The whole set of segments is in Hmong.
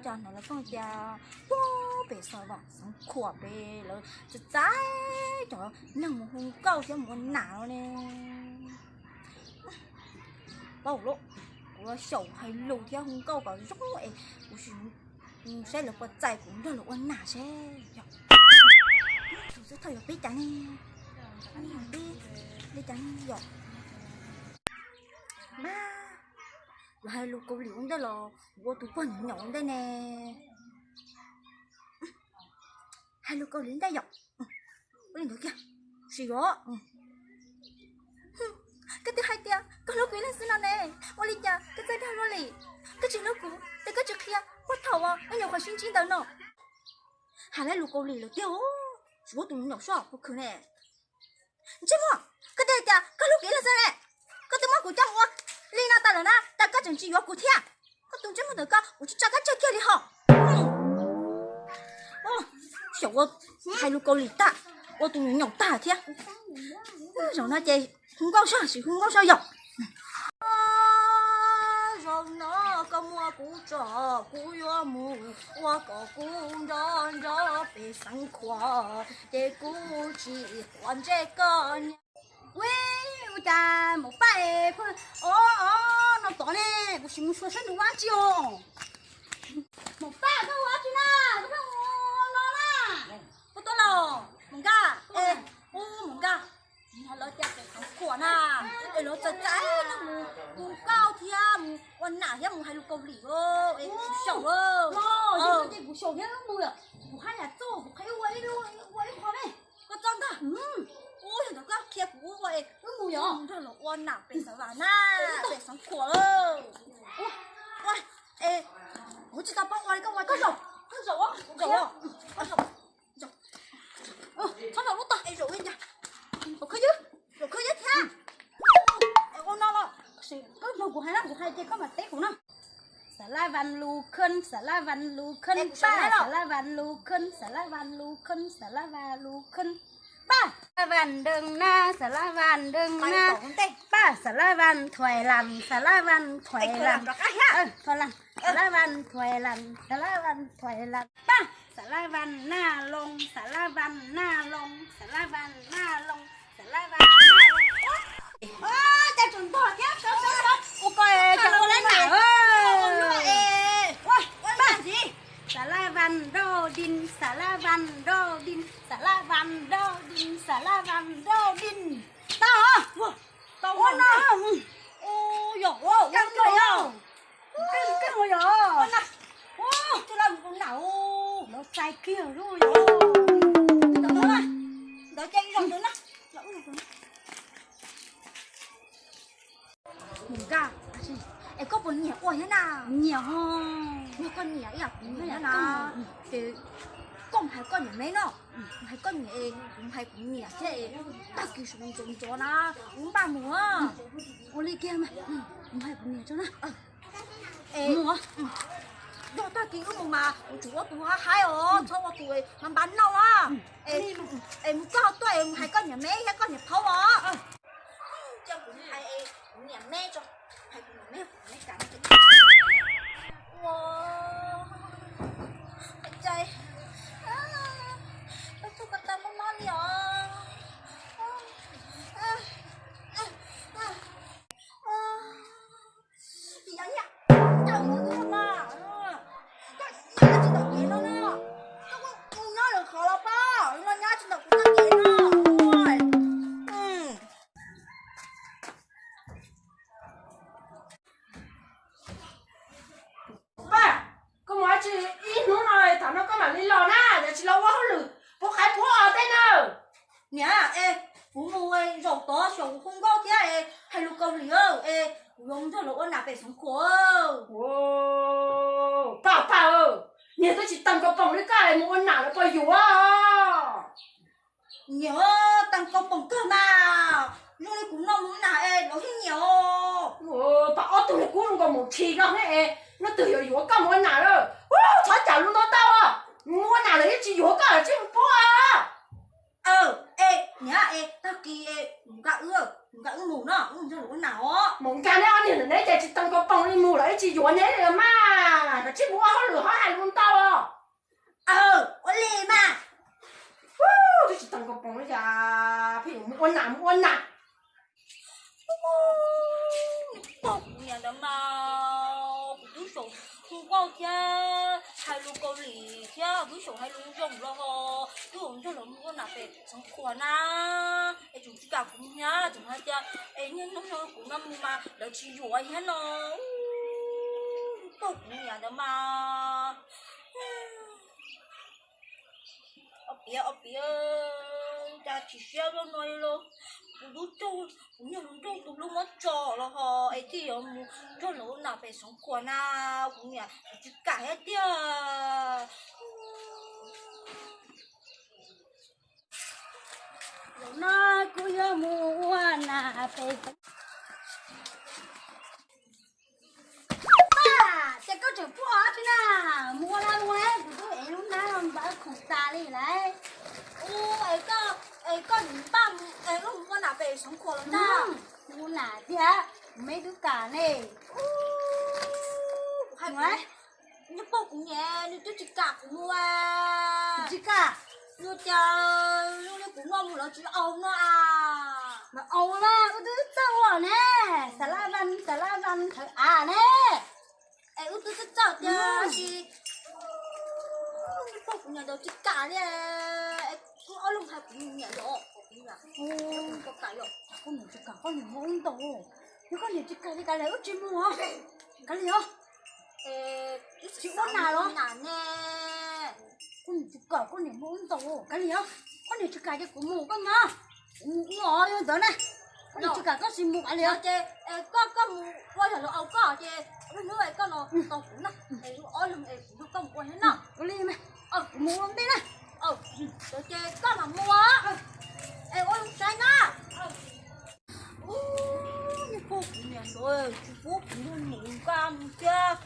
Hnov lawv pheej tias puag pem Xav Vam Xeev Khuam pem lawv txais txais cov neeg mus hu nkauj thiab mus ua nam ne. Paub lawm, kuv los xyaum hais lus thiab hu nkauj kom zoo es kuv sim saib lawv puas txais kuv nrog lawv ua nam seb. Xwb thawj yog peb cas ne, peb, peb cas ne yom. Mas kuv hais lus Kaus Lim ua ntej los kuv ua tus pog nyaum nyaum ua ntej ne. Hais lus Kaus Lim ntej yom. Ua li ntawd kiag, sim os. Koj twb hais tias koj hlub kuv ib leeg xwb no ne, ua li cas koj txawj dag luaj li? Koj tsis hlub kuv ces koj tsis qhia puag thaum uas wb nyuam qhuav sib ntsib ntawd no. Hais lus Kaus Lim lawm tiag, tsis muab tus me nyuam soj puas khwv ne. Ntsej muag, koj twb hais tias koj hlub kuv ib leeg xwb ne, koj twb muab kuv coj mus ua li no tas lawm na, cas koj tseem tsis yuav kuv thiab? Koj tus ntsej muag ntawd koj, kuv tsis tso koj tseg kiag li hos. Xyaum ua hais lus Kaus Lim tag, ua tus me nyuam tag thiab. Zaum no ces hu nkauj soj, sim hu nkauj soj yom. Zaum no koj muab kuv tso, kuv yuav mus ua kom kuv nco nco pem Xeev Khuam, ces kuv tsis quav ntsej koj. Ua cas Maum Paj es, o, o, no tod ne, kuv sim mus xyuas saib nws ua dab tsi os. Maum Paj, koj ua dab tsi na? Koj pheej ua no na. Koj tuaj los Maum Nkaj, e, ua Maum Nkaj, lawv tias pem Xeev Khuam na, es lawv txais txais neeg mus hu nkauj thiab mus ua nam thiab mus hais lus Kaus Lim, es kuv xyaum lawm. Kuv xyaum thiab mus, kuv haj yam txuj kuv qhia ua ib qho ne. Koj txhob ntag. Ua yog ntawd koj qhia kuv ua es wb mus yom, nrog lawv ua nam pem Xav Vam na, pem Xeev Khuam lawm. Ua, ua, es kuv tsis tau paub ua li koj ua, koj zaum, koj zaum, zaum, zaum, txhob zaum lub tog es zaum li cas, zaum khwb ywg, zaum khwb ywg thiab. Es ua no los, koj mloog kuv hais na, kuv hais ces koj mam teb kuv na. Xav Lav Vas Lus Khwb, Xav Lav Vas Lus Khwb, Paj, Xav Lav Vas Lus Khwb, Xav Lav Vas Lus Khwb, Xav Lav Vas Lus Khwb, Paj, Xav Lav Vas Nrees Na, Xav Lav Vas Nrees Na, Paj, Xav Lav Vas Thuaim Las, Xav Lav Vas Thuaim Las, Thuaim Las, Xav Lav Vas Thuaim Las, Xav Lav Vas Thuaim Las, Paj, Xav Lav Vas Naj Loo, Xav Lav Vas Naj Loo, Xav Lav Vas Naj Loo, Xav Lav Vas Naj Loo. Cas tseem ntog thiab, sawv sawv sawv, ua koj cas ua li na. Xav Lav Vas Nroj Dis, Xav Lav Vas Nroj Dis, Xav Lav Vas Nroj Dis, Xav Lav Vas Nroj Dis. Tau, tau ua no. Yog ua koj yog, koj yog, tus laj mus ua nam, lawv txais kiag lub yog. Ntawd ces ib zaug ntawd na. Mus nkaj, es koj puas nyiam ua thiab na? Nyiam os. Yog koj nyiam ib yam kuv nyiam thiab na, ces koj mus hais koj niam me no, mus hais koj niam es kuv mus hais kuv niam thiab es tag kis sum ntxov ntxov na kuv npaj mus. Ua li kiag mas, mus hais kuv niam tso na. Es yog tag kis wb mus mas kuv tsum ua tus haib haib os, txhob ua tus npab npab noj na. Es mus koj tuaj es mus hais koj niam me thiab koj niam phaub os. Cia kuv hais kuv niam me tso, hais kuv niam me, kuv niam me kam. Ua, cai, peb tug ko taw mob mob li os. Yog nyiaj, coj mus ua mas, koj nyob tsis ntawm kev no na, koj kuj mus nyob lwm qhov los pab, no nyob tsis ntawm kuv txoj kev no. Paj, koj mus dab tsi ib hnub no, thaum no koj mam li los na, yog tsis los ua hauj lwm puv qaib puv os tej na. Niam, es kuv mus zaum tod xyaum kuv hu nkauj thiab es hais lus Kaus Lim es kuv yuav mus nrog lawv ua nam pem Xeev Khuam. Paj, Paj, niag twb tsis tau nkaus poom li koj es mus ua nam lawv puas yuav? Niam, tau nkaus poom kawg mas, zoo li kuv no mus nam es lawv yeej nyiam os. Paj, ob tug niag kub zoo nkaus mus khi koj es leej twg yuav yuav koj mus ua nam lawm? Txhob cam lus ntau tau, mus ua nam lawv yeej tsis yuav koj lawm tsis mus puab. Es niam, es tag kis es Mus Nkaj wb, Mus Nkaj wb mus no, wb mus nrog lawv ua nam os. Mus Nkaj neb ob niag ntawm neb ces tsis tau nkaus poom li, mus lawv yeej tsis yuav neb li mas. Tsis mus ua hauj lwm ho hais lus ntau. Ua li mas. Twb tsis tau nkaus poob li cas, pheej yuav mus ua nas mus ua nas. Pog kuv niam ntawd mas, kuv twb xyaum hu nkauj thiab hais lus Kaus Lim thiab twb xyaum hais lus zoo los ho, twb ua nrog lawv mus ua nas pem Xeev Khuam na, es tseem tsis kam kuv mus thiab, tseem hais tias es niaj hnub no kuv no mus mas lawv tsis yuav thiab no. Pog kuv niam ntawd mas. Ob piav, ob piav, cas chim siab zoj no li los. Kuv lub rooj, kuv niag hluas nraug tus hlub muab tso los ho es thiaj yuav mus nrog lawv ua nas pem Xeev Khuam na, kuv niam kuv tsis kam thiab tiag. Zaum no kuv yuav mus ua nas pem Xeev Khuam. Ces koj tseem pub ob tsi na, mus ua nas mus, kuv twb ev lub hnab no npaj khoom tas li lauj. Ua, es koj, es koj nim npaj es wb mus ua nas pem Xeev Khuam los ntag. Ua nas tiag, kuv me tub kam ne. Kuv hais, nws pog kuv niam nws twb tsis kam kuv mus. Tsis kam? Nws tias zoo li kuv noj mus lawv tsis au no a. Lawv au na, wb twb txawj ua ne, xav laj vaj xav laj vaj thawv av ne. Es wb twb txawj txawj tiag tab sis pog kuv niam ntawd tsis kam li. Wb ob leeg hais kuv niam los, kuv niam tsis kam, koj niam muaj ub ntau, yog koj niam tsis kam li kav liam wb tsis mus os, kav liam os. Tsis ua nas los? Koj niam tsis kam, koj niam muaj ub ntau, kav liam os. Koj niam tsis kam ces kuv mus koj nyob, kuv mus ua os yog ntawd na. Koj niam tsis kam koj tsis mus kav liam os. Ces koj, koj mus ua yog lawv au koj ces lub hnub koj no tau kuv na, es wb ob leeg es kuv nrog koj mus ua thiab na. Ua li mas, kuv mus ua ntej na. Ces koj mam mus, es ua zoo saib na. Niag pog kuv niam ntawd tsis pub kuv mus nkaj mus thiab,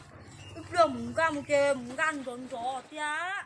ib pliag mus nkaj mus ces mus nkaj nrov nrov thiab.